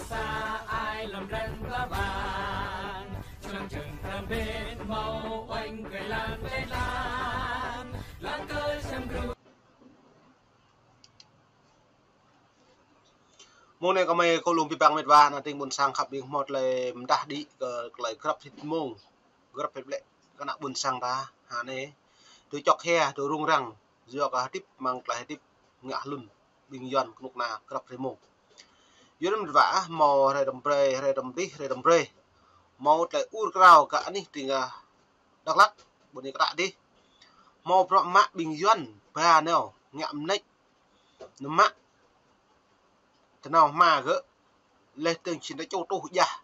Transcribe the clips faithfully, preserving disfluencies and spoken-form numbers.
Sa ai lăm ren pla bang, čơlăng čơng tram bên mâo oanh kơi lan kơi lan, lan kơi sem gru. Mông anai kơmơi kơ lŏm abih bang met wa, ană tring ƀuôn sang khăp ƀing hmâo tơlơi mơdah đĭ kơ tơlơi grăp hit mông, grăp hit ƀlĕ kơ ană ƀuôn sang ta, hă anai. Tui čŏk hia, tui rŭng răng, yua kơ hơdip mơ̆ng tơlơi hơdip ngă hlŭn ƀing Yuan kơnuk kơna grăp hrơi mông. Yua anŭn met wa ah, hmâo hrơi tơm brơi, hrơi tơm dih, hrơi tơm brơi. Hmâo tơlơi ur krao kơ anih tring, ah, Dak Lak, ƀôn ni kơtăk dih. Hmâo bruă mă ƀing Yuan ba nao ngă mơneč. Nao mă tơnao hma gơ̆, laih dơ̆ng čin ta čô tuh jah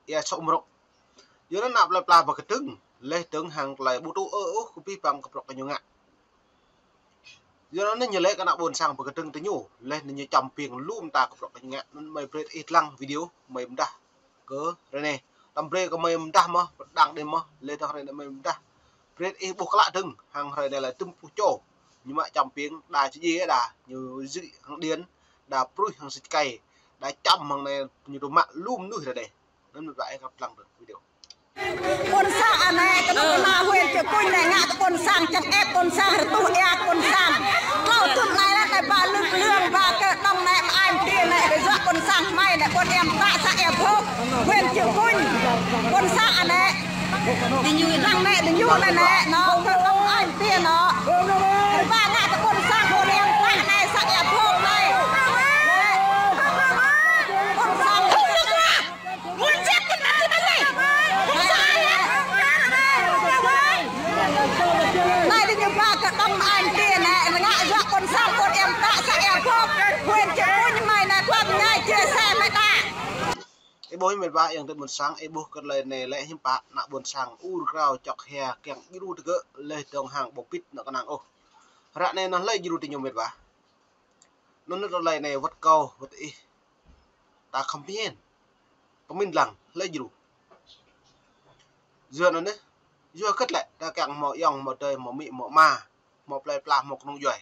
ia sŏk mrŏk. Yua anŭn ană plơi pla pơkơdơ̆ng, laih dơ̆ng hăng tơlơi ƀu tŭ ơ ôh kơ abih bang kơ bruă kơ ñu ngă. Yua anŭn ñu lĕ kơ ană ƀuôn sang pơkơdơ̆ng tơ ñu, laih anŭn ñu čăm ƀing lŏm ta kơ bruă kơ ñu ngă, anŭn mơi brơi ih lăng video mơi mơdah kơ hrơi anai. Tơm brơi kơ mơi mơdah mơ̆, pơdang đêm mơ̆, laih dơ̆ng hrơi anai mơi mơdah. Brơi ih ƀuh klă dơ̆ng, hăng hrơi anai lĕ tơm puh čô. Ñu mă čăm ƀing, đa čơdjai đa, ñu dưi hăng điện, đa pruih hăng sĭt kai, đa čăm hăng anai ñu tŭ mă lŏm mơnuih hrơi anai. Anŭn met wa ih kăp lăng dơ̆ng video. Ƀuôn sang anai, kơnuk kơna huyện Čư̆ Kuin anai, ngă kơ ƀuôn sang, čang ĕp ƀuôn sang, rơtuh ia ƀuôn sang. Klâo thŭn anai lĕ, anai ba lưng lương, ba kơ đŏng anai, mơai mơti anai, rơyua ƀuôn sang hmai anai, ƀuôn Êm Tă, să Ea Bhôk, huyện Čư̆ Kuin. Ƀuôn sang anai. Ding ñu lăng anai, ding ñu anai, anai, nao, kơ đŏng mơai mơti nao. Ba ngă kơ ƀuôn sang, ƀuôn Êm Tă anai, să Ea Bhôk anai. Ƀuôn sang. Anai ding ñu ba kơ đŏng mơai mơti anai, ngă yua ƀuôn sang ƀuôn Êm Tă să Ea Bhôk, huyện Čư̆ Kuin hmai anai, pơm anai, chia sẻ hmai ta. Ih ƀuh met wa ayŏng adơi ƀuôn sang, ih ƀuh kơ tơlơi anai lĕ hiư̆m pă, ană ƀuôn sang ur krao čŏk hia kiăng djru tơ gơ̆, laih dơ̆ng hăng ƀu pĭt anŏ kơnang ôh. Ră anai anŭn hlơi djru tơ ñu met wa. Anŭn tơlơi anai wơ̆t kâo, wơ̆t ih. Ta khŏm pơmĭn. Pơmĭn lăng, hlơi djru. Yua anŭn anai, yua hơget lĕ, ta kiăng hmâo ayŏng, hmâo adơi, hmâo amĭ, hmâo ama, hmâo plơi pla, hmâo kơnung djuai.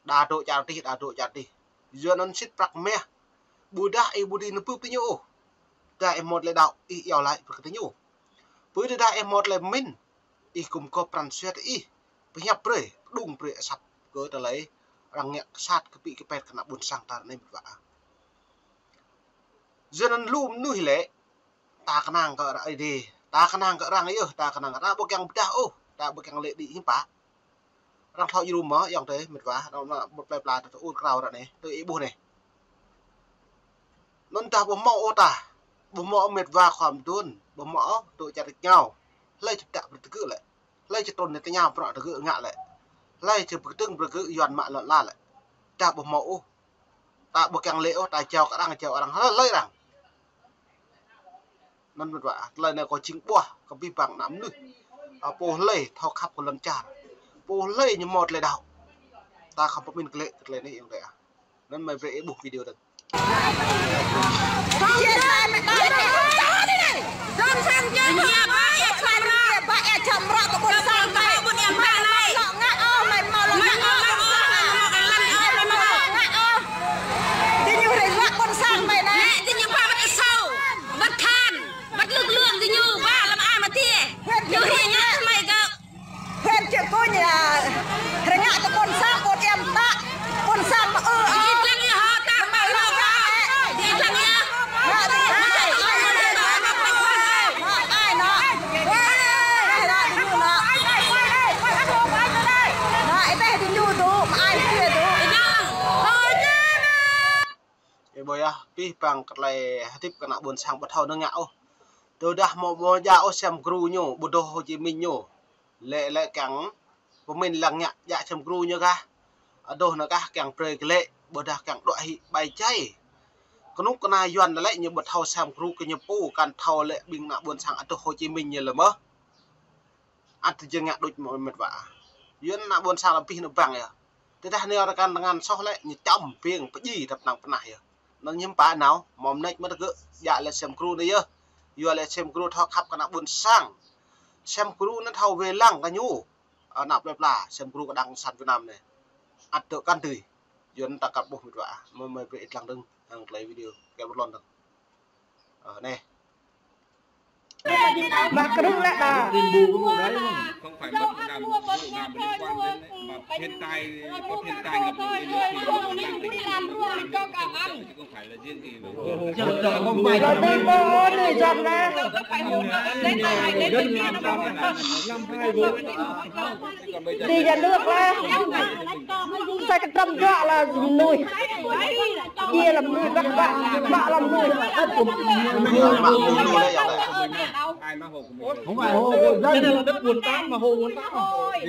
Đa dŏ čar adih, đa dŏ čar adih. Yua anŭn sĭt prăk mah. Ƀôdah ih ƀu dưi nao bưp tơ ñu ôh. Tơdah ih hmâo tơlơi đaŏ, ih iâu laĭ brơi kơ tơ ñu. Ƀôdah ih hmâo tơlơi pơmĭn, ih gum gôp pran jua tơ ih, pơhiăp brơi, pơdŏng brơi asăp kơ tơlơi arăng ngă sat kơpĭ kơpet kơ ană ƀuôn sang ta anai met wa. Yua anŭn lŏm mơnuih lĕ, ta kơnang kơ arăng Ơi Adai, ta kơnang kơ arăng yơh, ta kơnang kơ arăng ƀu kiăng pơdah ôh, ta ƀu kiăng lĕ đĭ hiư̆m pă. Arăng thâo djru mơ̆ ayŏng adơi met wa, anŭn anai ƀu plơi pla ta ur krao ră anai, tui ih ƀuh anai. Anŭn tơdah ƀu hmâo ôh ta, ƀu hmâo ôh met wa khua mơduôn, ƀu hmâo ôh dŏ čar rơngiao. Hlơi či pơtă brơi tơ gơ̆ lĕ. Hlơi či trŭn nao tơña bruă tơ gơ̆ ngă lĕ. Hlơi či pơkơdơ̆ng brơi gơ̆ Yuan mă lŏn ala lĕ. Tơdah ƀu hmâo ôh. Ta ƀu kiăng lĕ ôh, ta jao kơ arăng, jao arăng. Hlơi, hlơi arăng. Anŭn met wa, tơlơi anai kâo jing ƀuah kơ abih bang ană mơnuih. Ơ, pô hlơi thâo khăp kơ lŏn čar. Pô hlơi ñu hmâo tơlơi đaŏ. Ta khŏm pơmĭn glaĭ kơ tơlơi anai ayŏng adơi ah. Anŭn mơi brơi ih ƀuh video dơ̆ng. Huyện Čư̆ Kuin, ơ, rơngă kơ ƀuôn sang ƀuôn Êm Tă, ƀuôn sang mơ ư ơ. Ih ƀuh yơh, abih bang kơ tơlơi hơdip kơ ană ƀuôn sang ƀu thâo nao ngă ôh. Tơdah hmâo ƀu djă ôh sem gru ñu, ƀu dŏ Hồ Chí Minh ñu. Lĕ, lĕ kiăng pơmĭn lăng ngă djă sem gru ñu kah. Adoh anŭn kah kiăng brơi glaĭ, ƀôdah kiăng đuaĭ hĭ ƀai jai. Kơnuk kơna Yuan lĕ ñu ƀu thâo sem gru kơ ñu pô, kăn thâo lĕ ƀing ană ƀuôn sang adoh Hồ Chí Minh ñu lĕ mơ̆. Ăt tơjing ngă đôč mơ̆ met wa. Yuan ană ƀuôn sang abih anŭn bang yơh. Tơdah nao rơkăn tơngan soh lĕ ñu čăm ƀing pơdjai tơpă anăp pơnah yơh. Anŭn hiư̆m pă nao, hmâo mơneč mơ̆ tơ gơ̆, djă lĕ sem gru anai yơh. Yua lĕ sem gru thâo khăp kơ ană ƀuôn sang. Sem gru anŭn thâo wai lăng kơ ñu. Ơ, ană plơi pla, sem gru kơđang cộng sản Việt Nam anai. Ăt dŏ kăn dưi. Yua anŭn ta kăp ƀuh mĕt wa, mơi, mơi brơi ih lăng dơ̆ng, hăng tơlơi video, kơ ƀơi lŏn dơ̆ng. Ơ, anai. Mă krư̆ lĕ đa. Không phải mất một năm, một năm liên quan đến đấy, mà thiên tai, có thiên tai ngập lụt gì nữa thì làm ruộng thì không phải là riêng gì mà. Lŏ tui pô, tui djŏp lĕ. Đi nhà nước lĕ. Sai kơ trăm triệu là mơnuih. Chia là mơnuih, bă, bă, bă là mơnuih. Không phải hộ của dân. Cái này là đất buôn táng mà hộ buôn táng.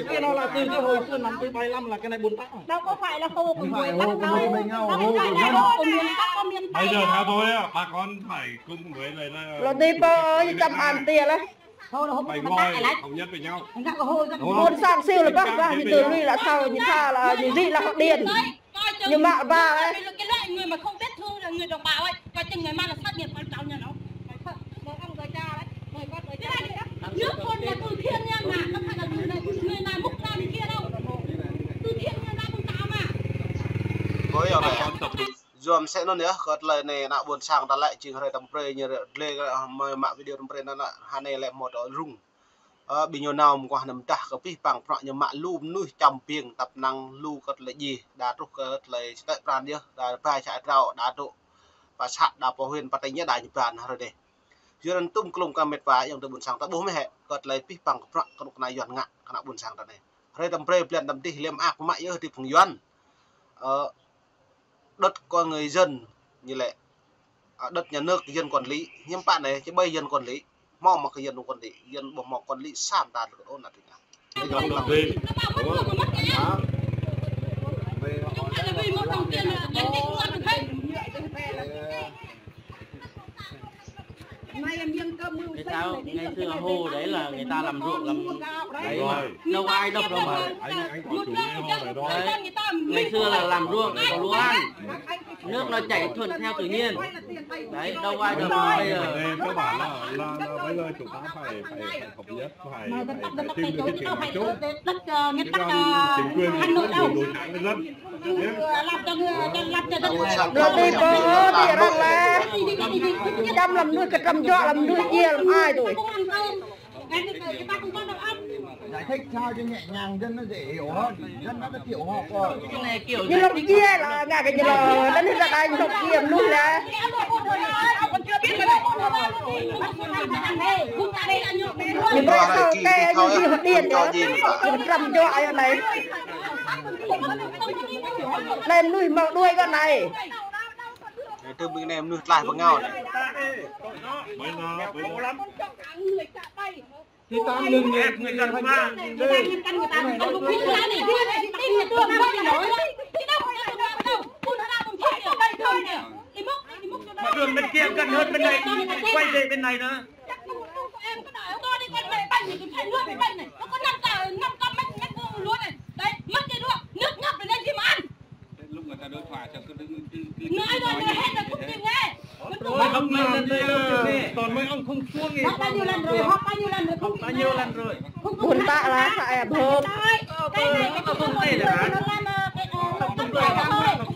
Cái nó là từ cái hồi xưa năm bảy mươi lăm là cái này buôn táng. Đâu có phải là hồ của người Bắc đâu. Cái này là hồ của miền Bắc, của miền Tây. Bây giờ theo tôi á, bà con phải cùng với lại là... Lŏ tui pô, ñu čăm ăn tiê lĕ. Phải gọi thống nhất với nhau. Ƀôn sang siu lĕ bă, bă, ñu tui lui lă thâo, ñu tha lă, ñu dĭ lă hŏ điên. Coi chừng, coi chừng cái loại người mà không biết thương là người đồng bào ấy, coi chừng ngày mai là sát biệt con cháu nhà nó. Mời ông với cha đấy, mời con với cha đấy. Nước con là từ thiêng nha mà, không phải là người này, người này múc ra người kia đâu. Từ thiêng nha, ra con cháu mà. Ôi, ở đây. Yua mơsĕ anŭn yơh, kơ tơlơi anai ană ƀôn sang ta lĕ jing hrơi tơm brơi ñu rơlĕ, mơi mă video tơm brơi anŭn, hơnai lĕ mơ̆ tơ rŭng. Ơ, ƀing ñu nao mơguah anai mơdah kơ pih păng prăk ñu mă lu mơnuih čăm biêng tăp năng lu kơ tơlơi djai, đa truh kơ tơlơi čơtơ̆ pran yơh, đa ƀai čă drao, đa truh pơ sat, đa pơ huyện, pơ tỉnh ñu đa ñu ban hrơi anai. Yua anŭn tŭm klŭm kơ mĕt wa ayŏng adơi ƀôn sang ta ƀuh mơ̆ hĕ, kơ tơlơi pih păng kơ prăk kơnuk kơna Yuan ngă kơ ană ƀôn sang ta anai. Hrơi tơm brơi blan tơm dih lĕ mơak mă yơh tui phung Yuan. Ơ, đất của người dân ñu lĕ, à, đất nhà nước dân quản lý, hiư̆m pă anai, či ƀai dân quản lý, hmâo mă kơ dân quản lý, dân ƀu hmâo quản lý sa mơta lơ̆k ôn nă tui anai. Cái sao, ngày xưa hồ đấy là người ta làm ruộng làm đấy mà. Rồi. Đâu có ai đập đâu mà. Anh, anh có chủ nghe ho này đó. Đấy. Ngày xưa là làm ruộng có lúa ăn. Nước nó chảy thuận theo tự nhiên. Đấy, đâu có ai đập bây giờ. Các bạn là, là, là bây giờ chúng ta phải, phải, phải hợp nhất, phải, phải, phải tìm được cái chuyện nói chung. Chứ còn chính quyền thì cứ đổ, đổ thẳng lên dân. Lŏ tui pô, tui arăng lĕ. Čăm lăm mơnuih kơ trăm triệu lăm mơnuih djai lăm ai tui. Giải thích sao cho nhẹ nhàng, dân nó dễ hiểu hơn, dân nó có chịu học rồi. Cái này kiểu ñu lŏ djai lă, ngă kơ ñu lŏ, lăm anai ta đa ñu lŏ djai mơnuih lĕ. Ñu brơi thâo kơ ñu djai hŏ điên yơh, ñu trăm triệu ayŏng anai. Anai mơnuih hmâo đuaĭ kơ anai. Anai tơm ƀing anai mơnuih tlaih pơngao anai. Thì ta ngừng, ngừng, ngừng, ngừng, ngừng đi. Mà đường bên kia gần hơn bên này, quay về bên này nữa. Chắc nó không có em, cái đợi tôi đi, con mày bánh thì tôi phải nuôi mày bánh này. Nó có năm tờ, năm trăm mét, mét vuông lúa này. Đấy, mất đi đúng không? Nước ngập rồi nên gì mà ăn. Lúc người ta đối thoại xong cứ đứng, cứ, cứ nói rồi, nói hết rồi, không chịu nghe. Rồi, ông này, ông này, ông này. Còn mấy ông không xuống thì... Họp bao nhiêu lần rồi, họp bao nhiêu lần rồi, không chịu nghe. Bao nhiêu lần rồi? Ƀôn ta lă, hă, ƀơ̆p. Cái này, cái này, cái này, cái này,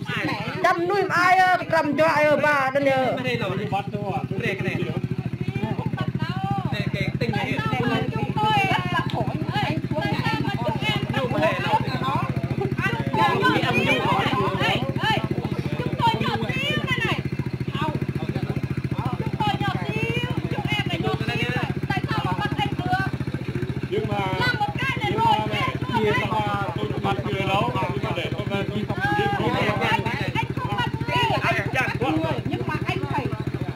cái này. Čăm mơnuih mơai yơh, trăm triệu yơh, ba, đơn yơh. Nhưng mà làm một cái này rồi, chia cho tôi, tôi bắt người đó, nhưng mà để tôi về tôi không biết. Anh không bắt người, anh không bắt người, nhưng mà anh phải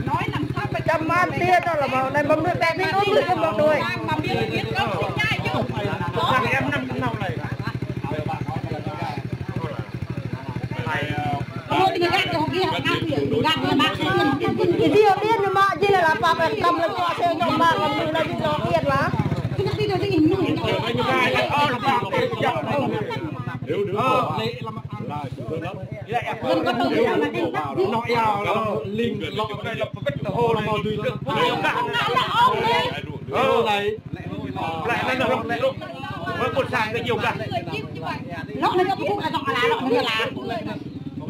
nói làm sao mà... Čăm mơ̆n tiê tơ lă mơ̆, anai ƀơ̆ng đuaĭ ƀĕ, ƀing ƀơ̆ng đuaĭ ƀơ̆ng đuaĭ. Em năm năm này. Ơ, tui ngă kơ hŏ kiăng, ngă kơ hŏ kiăng, ngă kơ hŏ kiăng. Ih djai hŏ điên ñu mă, djai lă lă pap, ih čăm lă čuă se ñu mă, kơ mơnuih anai djai lă hŏ điên lă. Nếu được. Nó eo, nó linh, nó cái là pvt hồ, nó tùy được. Ơ, này. Lại, lại, lại, lại, lại. Mới một sàn cái nhiều cả. Lŏ anai kơ pơpŭ, lŏ anai, lŏ anai.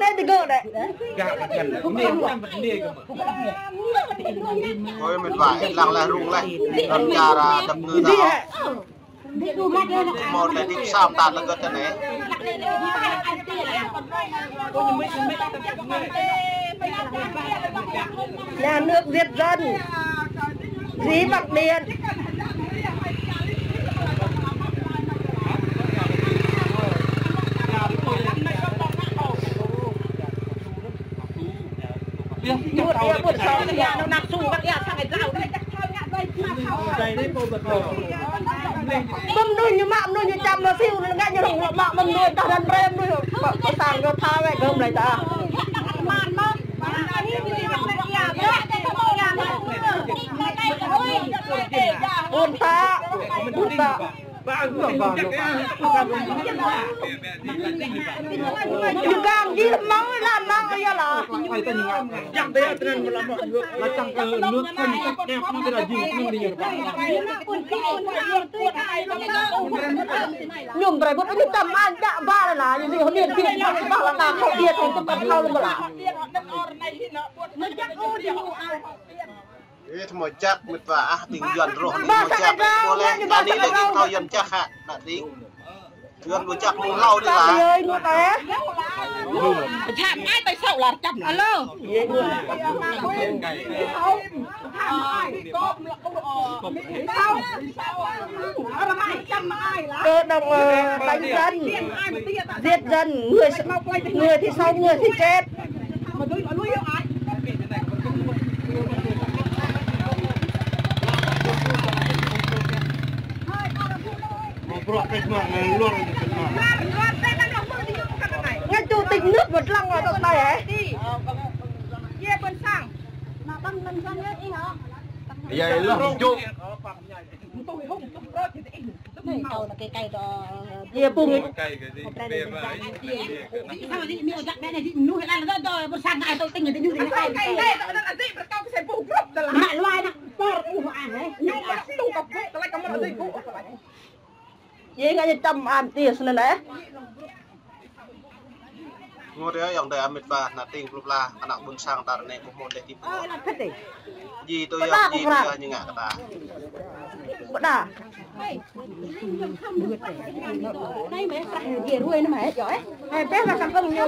Tê đi gơ đấy. Ôi, mệt vãi, lăng lai rung lai. Đón cha ra đập ngư đi tao. Hĕ. Một là đi sam tan là gơ chân này. Nhà nước diệt dân. Dí bằng điện. Một ia buôn sang nhà nó nạp sung bắt ia sang cái rau đấy. Mơnuih ñu mă, mơnuih ñu čăm, mă siu, ngă ñu rŏng, mă mơnuih tah dan brơi mơnuih. Pơ-, pơ sang gơ̆ tha wĕ gơ̆ mlai ta. Ƀôn ta, ƀôn ta. Ñu gang jih mơ̆ng lăm mơ̆ng ia lah. Ñu brơi ƀut ñu čăm an đă ƀar lah, ñu điện điện ƀar lah, ta khŏm điện tơm tơm khŏm lah. Ih, tơmơi čăk, mĭt wa, ah, ƀing Yuan rŏh anai tơmơi čăk. Ƀôleh, anai lĕ ƀing thâo Yuan čăk hă, ană ƀing. Yuan ƀu čăk mơ̆ng hlâo anai lah. Ơi, ngŏ tê. Čăm ai tơi sâu lah čăm. Alo. Cơ động, ờ, đánh dân, giết dân, người, người thì sống, người thì chết. Ngay chủ tịch nước một lần ở trong này ấy. Iya, lŏm jŏk. Iya, pung. Iya, ngă ñu čăm am tih snăn eh. Ngôt yơh, ayŏng adơi amĭ wa, ană tĭng plư pla, ană ƀôn sang ta ră anai ƀu hmâo leh tĭp. Ơ, ană phết ih. Ji tui yơh, ji tui yơh, ñu ngă kơ ta. Ƀu đa. Anai mơ̆, prah ji ruai anai mơ̆, yơh, eh. Hai peh lah sang kơ̆ng ñu.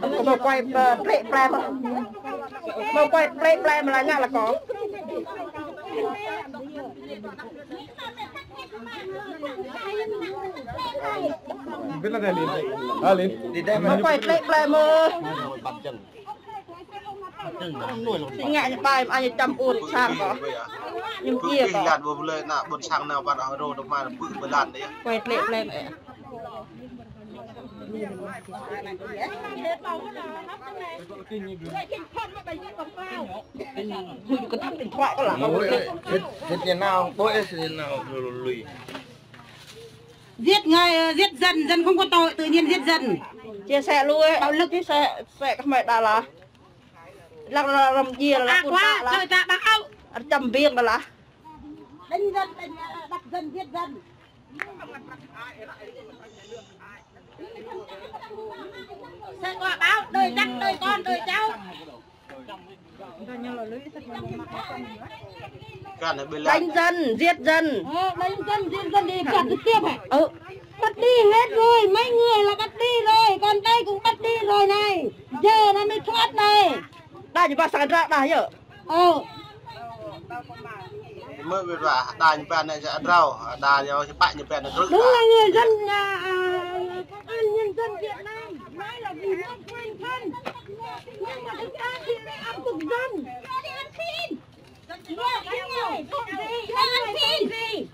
Kơ mơ̆ kuai plĕ plĕ mơ̆. Mơ̆ kuai plĕ plĕ mơ̆ lah ngă lah kơ. Mơ̆ kuai plĕ plĕ mơ̆. Ngă ñu ƀai, mă ñu čăm ur sang kơ. Ñu kiơ kơ. Kuai plĕ plĕ mơ̆. Ui, kơ thăm điện thoại kơ lah. Ôi, ôi, thế, thế thế nào, tôi thế nào, lui. Giết người, ờ, giết dân, dân không có tội, tự nhiên giết dân. Chia sẻ lui, bạo lực. Chia sẻ, sẻ kơ mẹ đã là. Lăng là làm gì là ác quá, trời ta bác âu. Ăn chăm biếng đó là. Đánh dân, đánh, ờ, bắt dân, giết dân. Sẽ có báo đời chắc, đời con, đời cháu. Đánh dân, giết dân. Ờ, đánh dân, giết dân thì bắt trực tiếp hả? Ừ. Bắt đi hết rồi, mấy người là bắt đi rồi, còn đây cũng bắt đi rồi này. Giờ nó mới thoát này. Đa ñu ba sang đa, đa yơh. Ơ. Mơ̆ ƀiă đa ñu ba anai sa drao, đa ñu pă ñu ba anai. Đúng là người dân, à, à, Công an Nhân dân Việt Nam nói là vì nước quên thân, nhưng mà thực ra thì lại áp bức dân.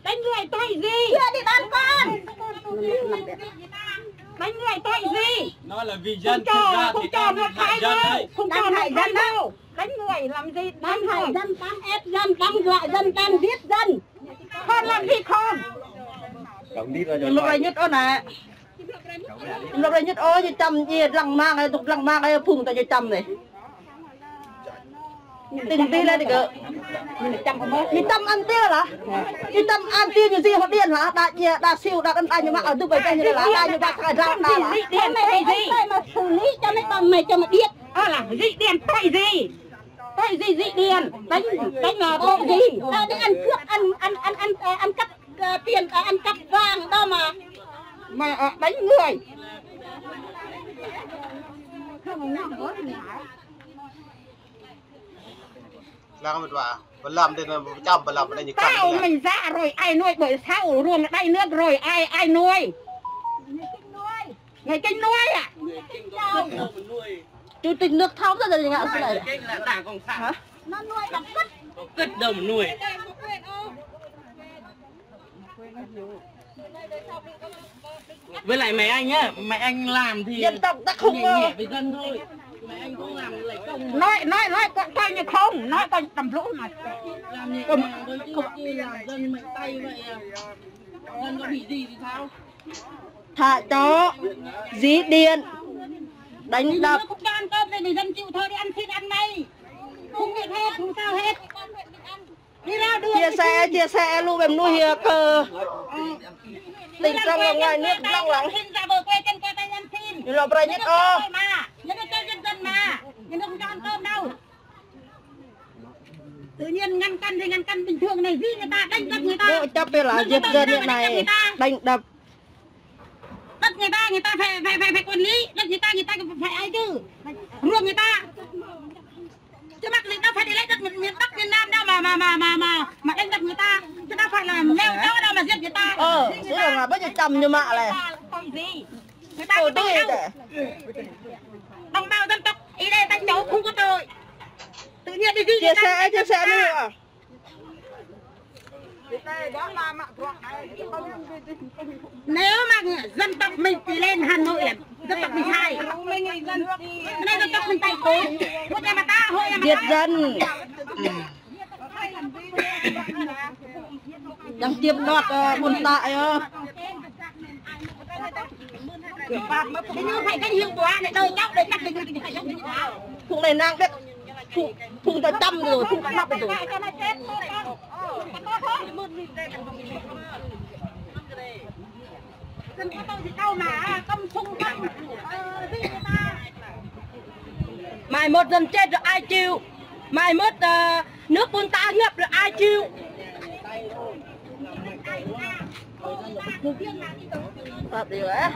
Đánh người tội gì? Chưa đi bán con. Đánh người tội gì? Nói là vì dân, thực ra thì đang hại dân đấy. Không cho hại dân đâu. Đánh người làm gì? Đang hại dân, đang ép dân, đang dọa dân, đang giết dân. Con làm gì con? Lŭk rai ñŭt ôh nă. Lŭk rai ñŭt ôh, ñu čăm, ñu lăng mă, ñu tŭk lăng mă, ñu phung ta ñu čăm anai. Tĭng tĭ lĕ tĭ kơ. Ñu čăm ăn tĭ lah. Ñu čăm ăn tĭ ñu jing hŏ điện lah, đa ñu, đa siu, đa đăn, đa ñu mă, ơ, tŭ ƀai ñu lah, đa ñu ba sa đa, đa lah. Điện, điện, điện, điện. Ơ lah, dị điện, tội gì? Tội gì dị điện? Đánh, đánh là tội gì? Ờ, đi ăn cướp, ăn, ăn, ăn, ăn, ờ, ăn cắp, ờ, tiền, ờ, ăn cắp vàng đó mà. Mà, ờ, đánh người. Lăng mơ̆t wa. Bơlam đi, bơlam, bơlam, bơlam, ñu kăn. Tao bơlam. Mình già rồi, ai nuôi, ƀơi sau ruông đáy nước rồi, ai, ai nuôi? Người Kinh nuôi à? Chủ tịch nước tháo ra rồi ngạ. Người Kinh là đảng Cộng sản. Hả? Nó nuôi bằng cứt. Có cứt đâu mà nuôi. Với lại mẹ anh nhá, mẹ anh làm thì dân tộc ta không nhẹ, nhẹ với dân thôi. Mẹ anh không làm lại công. Nói, nói, nói coi, coi như không, nói coi tầm lũ mà. Làm nhẹ nhàng thôi chứ, chứ làm dân mạnh tay vậy à. Dân có bị gì thì sao? Thả chó, dí điện, đánh đập. Không cho ăn cơm thì người dân chịu thôi, đi ăn xin ăn may. Không biết hết, không sao hết. Chia sẻ, chia sẻ lu bem nu hia kơ tỉnh trong và ngoài nước lăng lăng. Ñu lŏ brơi ñŭt ôh. Tự nhiên ngăn cấm thì ngăn cấm bình thường này, vì người ta đánh đập người ta. Bộ chấp là giết dân hiện nay, đánh đập. Đất người ta, người ta phải, phải, phải, phải quản lý. Đất người ta, người ta phải ai chứ. Ruộng người ta. Chứ mắc gì ta phải đi lấy đất miền, miền Bắc, miền Nam đâu mà, mà, mà, mà, mà, mà đánh đập người ta. Chứ đâu phải là mèo chó đâu mà giết người ta. Ờ, chứ là bao nhiêu trăm như mạ này. Tội gì? Người ta có tội đâu. Đồng bào dân tộc, ý đây ta cháu không có tội. Tự nhiên đi giết người ta. Chia sẻ, chia sẻ đi. Nếu mà dân tộc mình thì lên Hà Nội là dân tộc mình sai. Cái này dân tộc mình tài cú. Một nhà mà ta, hội nhà mà ta. Diệt dân. Đang tiêm đoạt, ờ, buôn ta, ờ. Thế nhưng phải cái hiệu quả này, đời cháu, đời chắc mình. Phung anai năng đĕt. Phung, phung ta čăm rồi, phung ta năp rồi. Mai mốt dân chết rồi ai chịu? Mai mốt, ờ, nước ƀôn ta ngập rồi ai chịu? Hợp lý đấy.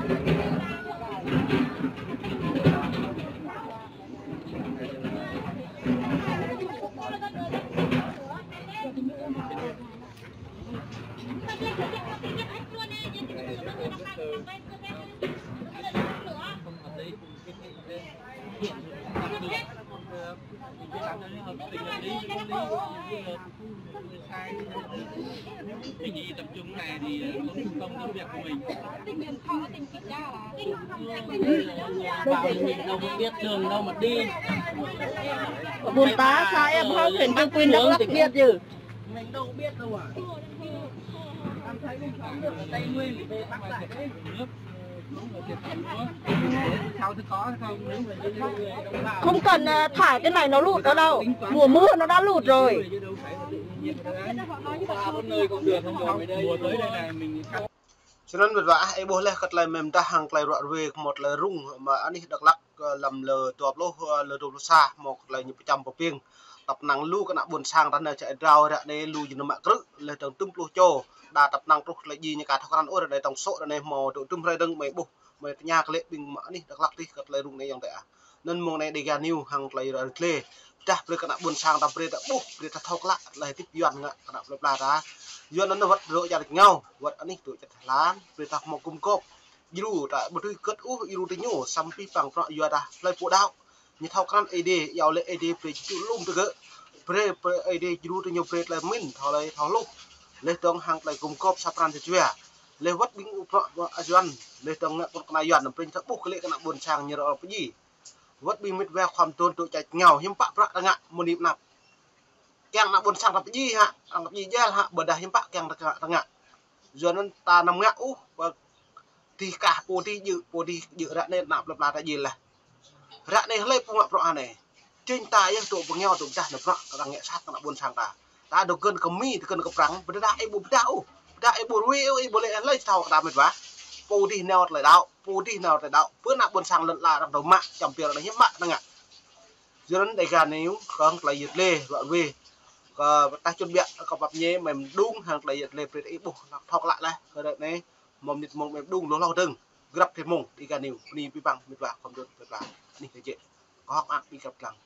Cái gì tập trung này thì không, không công việc của mình. Bảo mình đâu có biết đường đâu mà đi. Ƀôn ta xa em không, huyện Cư Kuin Đắk Lắk biết chứ. Mình đâu biết đâu à. Tây Nguyên về Bắc lại đấy. Không cần, ờ, thải cái này nó lụt nữa đâu. Mùa mưa nó đã lụt rồi. Snăn mơ̆t wa ah, ih ƀuh laih kơ tơlơi mơ̆ng tah hăng tơlơi ruă ruê hmâo tơlơi rŭng mơ̆ng anih Dak Lak, ơ, lăm lơ dua pluh, ơ, lơ dua pluh sa hmâo kơ tơlơi ñu pơčăm pơpiêng. Tăp năng lu kơ ană ƀôn sang ta nao čă ih drao ră anai lu jơnum mă krư̆ laih dơ̆ng tơm pluh čô. Đa tăp năng truh tơlơi djai ñu ka thâo krăn ôh ră anai tŏng sô̆ ră anai hmâo dŏ tơm hrơi dơ̆ng mơi ƀuh mơi tơña kơ lĕ ƀing mơ̆ng anih Dak Lak tih kơ tơlơi rŭng anai yŏng tĕ ah. Anŭn mơ̆ng anai Dega News hăng tơlơi ră rơtlê. Dah brơi kơ ană ƀôn sang ta brơi ta ƀuh, brơi ta thâo klă, tơlơi tĭp Yuan ngă kơ ană plơi pla ta. Yuan anŭn wơ̆t rŏ čar ngao, wơ̆t anih tŭ čar Thái Lan, brơi ta hmâo gum gôp. djru, ta ƀu dưi kơ̆t ôh djru tơ ñu, samơ̆ pih păng prăk yua dah hlơi pô đaŏ. Ñu thâo krăn Ơi Adai, yua lĕ Ơi Adai brơi čuču lum tơ gơ̆. Brơi, brơi Ơi Adai djru tơ ñu brơi tơlơi min, thâo lơi thâo hluh. Leh dơ̆ng hăng tơlơi gum gôp sa pran sa jua. Leh wơ̆t ƀing ƀu prăk, prăk Yuan, leh dơ̆ng ngă kơ kơna Yuan, brơi ñu thâo ƀuh kơ lĕ kơna ƀôn sang ñu ră pơjing. Wơ̆t ƀing mĕt wa khŏm tŭn tŭ čăč ngao, hiư̆m pă prăk ta ngă, mơ̆ng anai pơ anăp. Kiăng ană ƀôn sang ta pơjing hă, arăng pơjing jel hă, ƀôdah hiư̆m pă kiăng ta ngă, ta ngă. Yua anŭn ta anăm ngă ôh, pơ dih kah, pô dih djơ̆, pô dih djơ̆ ră anai ană plơi pla ta jing laih. Ră anai hlơi pô mă prăk hă anai. Jing ta yơh dŏ pơngiao dŏ pơdah anai prăk, arăng ngă sat kơ ană ƀôn sang ta. Ta dŏ gơ̆n kơ Mi, dŏ gơ̆n kơ Prăng, pơdah ih ƀu pơdah ôh. Pơdah ih ƀu rui ôh, ih ƀu lĕ hlơi thâo kơ ta mĕt wa. Pô dih nao tơlơi đaŏ, pô dih nao tơlơi đaŏ. Pơ ană ƀôn sang lŏn ala arăng dŏ mă, čăm pia arăng hiư̆m pă ta ngă. Yua anŭn Dega News kơ̆ng tơlơi yơh lĕ, ră ruai. Kơ ta čun biă, kơ pap ñe, mĕm đung hăng tơlơi yơh lĕ, brơi ih ƀuh, thâo klă laih, kơ ră anai, mơ̆ng mơnit mơ̆ng mĕm đung, hloh hloh dơ̆ng. Grăp tơlơi mơ̆ng, Dega News, bơni pih păng, mĕt wa, khŏm tŭn, mĕt wa. Anih kơ jĕ. Kơ hŏk ak, ƀing grăp lăng.